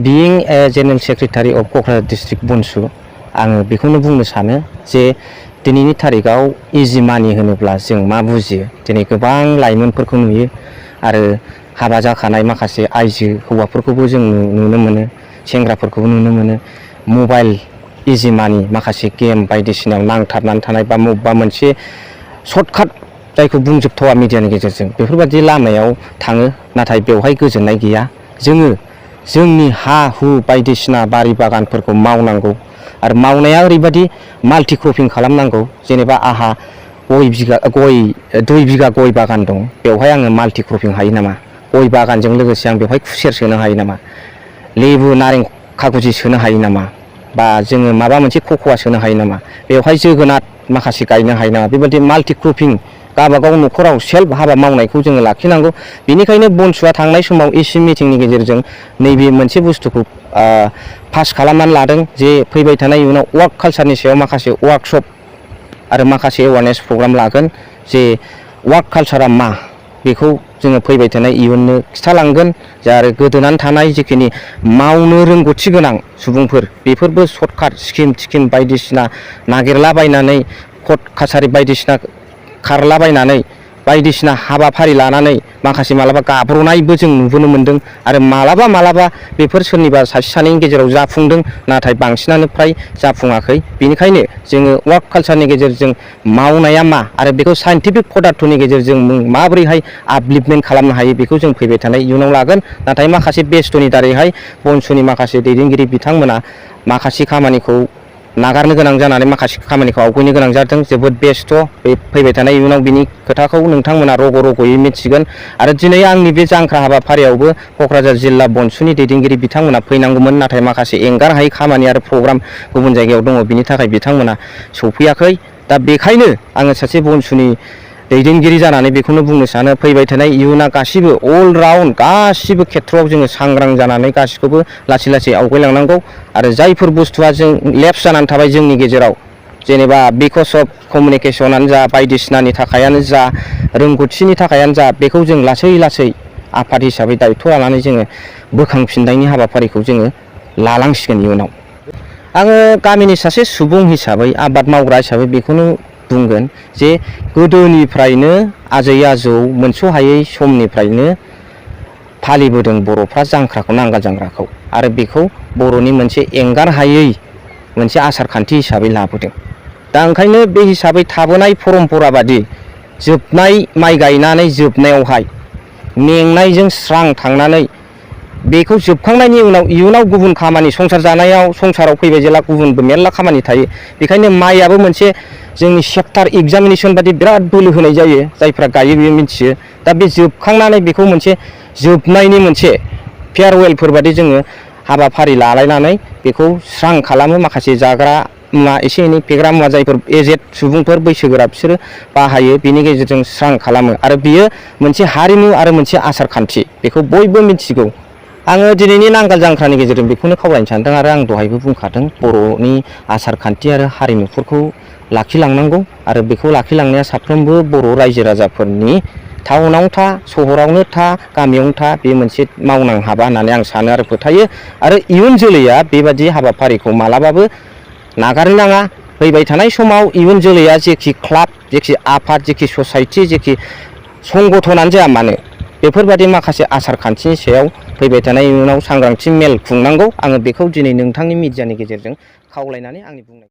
Being a General Secretary of Kokrajhar District BONSU, आङो बेखौनो बुंनो सानो जे दिनैनि थारिखाव इजि मानि होनोब्ला जों मा बुजियो। दिनै गोबां लाइमोनफोरखौ नुयो आरो हाबा जाखानाय माखासे आइजो हौवाफोरखौबो जों नुनो मोनो, सेंग्राफोरखौबो नुनो मोनो। मबाइल इजि मानि माखासे गेम बायदिसिनायाव नांथाबनानै थानाय बा मबेबा मोनसे सर्टकाट जायखौ बुंजोबथावा मिडियानि गेजेरजों बेफोरबायदि लामायाव थाङो, नाथाय बेवहाय गोजोननाय गैया। जोंनि हा हु बायदिसिना बारि बागानफोरखौ मावनांगौ आरो मावनाया ओरैबायदि माल्टि क्रपिं खालामनांगौ। जेनेबा आहा 2 बिगा गय बागान दं, बेवहाय आङो माल्टि क्रपिं हायो नामा? गय बागानजों लोगोसे आं बेवहाय खुसेर सोनो हायो नामा? लेबु नारें खागुजि सोनो हायो नामा? बा जोङो माबा मोनसे कक'वा सोनो हायो नामा? बेवहाय जोगोनार माखासे गायनो हायो नामा? बेबायदि माल्टि क्रपिं गावबागाव न'खराव सेल्फ हाबा मावनायखौ जोङो लाखिनांगौ। बेनिखायनो बनसुआ थांनाय समाव एसि मिटिंनि गेजेरजों नैबे मोनसे बुस्थुखौ पास खालामनानै लादों जे फैबाय थानाय इयुनाव वर्क कालचारनि सायाव माखासे वर्कशप आरो माखासे एवारनेस प्रग्राम लागोन। जे वर्क कालचारा मा बेखौ जोङो फैबाय थानाय इयुननो खिथालांगोन। जे आरो गोदोनानै थानाय जिखिनि मावनो रोंगौथि गोनां सुबुंफोर बेफोरबो सर्टकाट स्किम बायदिसिना नागिरलाबायनानै कर्ट कासारि बायदिसिना खारलाबायनानै बायदिसिना हाबाफारि लानानै माखासे मालाबा गाब्र'नायबो जों नुबोनो मोन्दों आरो मालाबा बेफोर सोरनिबा सासे सानैनि गेजेराव जाफुंदों, नाथाय बांसिनानो फ्राय जाफुङाखै। बेनिखायनो जोङो वर्क कालचारनि गेजेरजों मावनाया मा आरो बेखौ साइन्टिफिक पदार्थनि गेजेरजों माबोरैहाय आपलिफ्टमेन्ट खालामनो हायो बेखौ जों फैबाय थानाय इयुनाव लागोन। नाथाय माखासे बेस्थ'नि दारैहाय बनसुनि माखासे दैदेनगिरि बिथांमोना माखासे खामानिखौ नागारनो गोनां जानानै माखासे खामानिखौ आवगायनो गोनां जादों। जोबोद बेस्थ'। बे फैबाय थानाय इयुनाव बिनि खोथाखौ नोंथांमोना रग'यै मिथिगोन। आरो दिनै आंनि बे जांख्रा हाबाफारियावबो क'क्राझार जिल्ला बनसुनि दैदेनगिरि बिथांमोना फैनांगौमोन, नाथाय माखासे एंगार हायै खामानि आरो प्रग्राम गुबुन जायगायाव दङ, बिनि थाखाय बिथांमोना सौफैयाखै। दा बेखायनो आङो सासे बनसुनि दैदेनगिरि जानानै बेखौनो बुंनो सानो, फैबाय थानाय इयुना गासिबो अल राउन्ड गासिबो खेथ्रआव जोङो सांग्रां जानानै गासिखौबो लासै आवगायलांनांगौ। आरो जायफोर बुस्थुआ जों लेप्स जानानै थाबाय जोंनि गेजेराव, जेनेबा बिकस अफ कमिउनिकेसनानो जा बायदिसिनानि थाखायानो जा रोंगौथिनि थाखायानो जा, बेखौ जों लासै आफाद हिसाबै दायथ' लानानै जोङो बोखांफिननायनि हाबाफारिखौ जोङो लालांसिगोन इयुनाव। आङो गामिनि सासे सुबुं हिसाबै आबाद मावग्रा हिसाबै बेखौनो बुंगोन जे गोदोनिफ्रायनो आजै आजौ मोनस'हायै समनिफ्रायनो फालिबोदों बर'फ्रा जांख्राखौ, नांगाल जांख्राखौ, आरो बेखौ बर'नि मोनसे एंगार हायै मोनसे आसार खान्थि हिसाबै लाबोदों। दा ओंखायनो बे हिसाबै थाबोनाय परम्परा बादि जोबनाय माइ गायनानै जोबनायावहाय मेंनायजों स्रां थांनानै बेखौ जोबखांनायनि उनाव इयुनाव गुबुन खामानि संसार जानायाव संसाराव फैबाय जेला गुबुनबो मेरला खामानि थायो। बेखायनो माइयाबो मोनसे जोंनि सेप्टार एग्जामिनेसन बादि बिराद बोलो होनाय जायो। जायफ्रा गायो बियो मिथियो। दा बे जोबखांनानै बेखौ मोनसे जोबनायनि मोनसे फेयारवेलफोर बादि जोङो हाबाफारि लालायनानै बेखौ स्रां खालामो। माखासे जाग्रा मुवा, एसे एनै फेग्रा मुवा जायफोर एजेड सुबुंफोर बैसोगोरा बिसोरो बाहायो, बिनि गेजेरजों स्रां खालामो। आरो बियो मोनसे हारिमु आरो मोनसे आसार खान्थि, बेखौ बयबो मिथिगौ। आङो दिनैनि नांगाल जांख्रानि गेजेरजों बेखौनो खावलायनो सानदों आरो आं दहायबो बुंखादों, बर'नि आसार खान्थि आरो हारिमुफोरखौ लाखिलांनांगौ। आरो बेखौ लाखिलांनाया साफ्रोमबो बर' रायजो राजाफोरनि टाउनाव था, सहरावनो था, गामियावनो था, बे मोनसे मावनां हाबा होननानै आं सानो आरो फोथायो। आरो इयुन जोलैया बेबादि हाबाफारिखौ मालाबाबो नागारनो नाङा। फैबाय थानाय समाव इयुन जोलैया जेखि क्लाब, जेखि आफाद, जेखि ससाइटि, जेखि संगठनानो जाया मानो, बेफोरबादि माखासे आसार खान्थिनि सायाव फैबाय थानाय इयुनाव सांग्रांथि मेल खुंनांगौ। आङो बेखौ दिनै नोंथांनि मिडियानि गेजेरजों खावलायनानै आंनि बुंनाय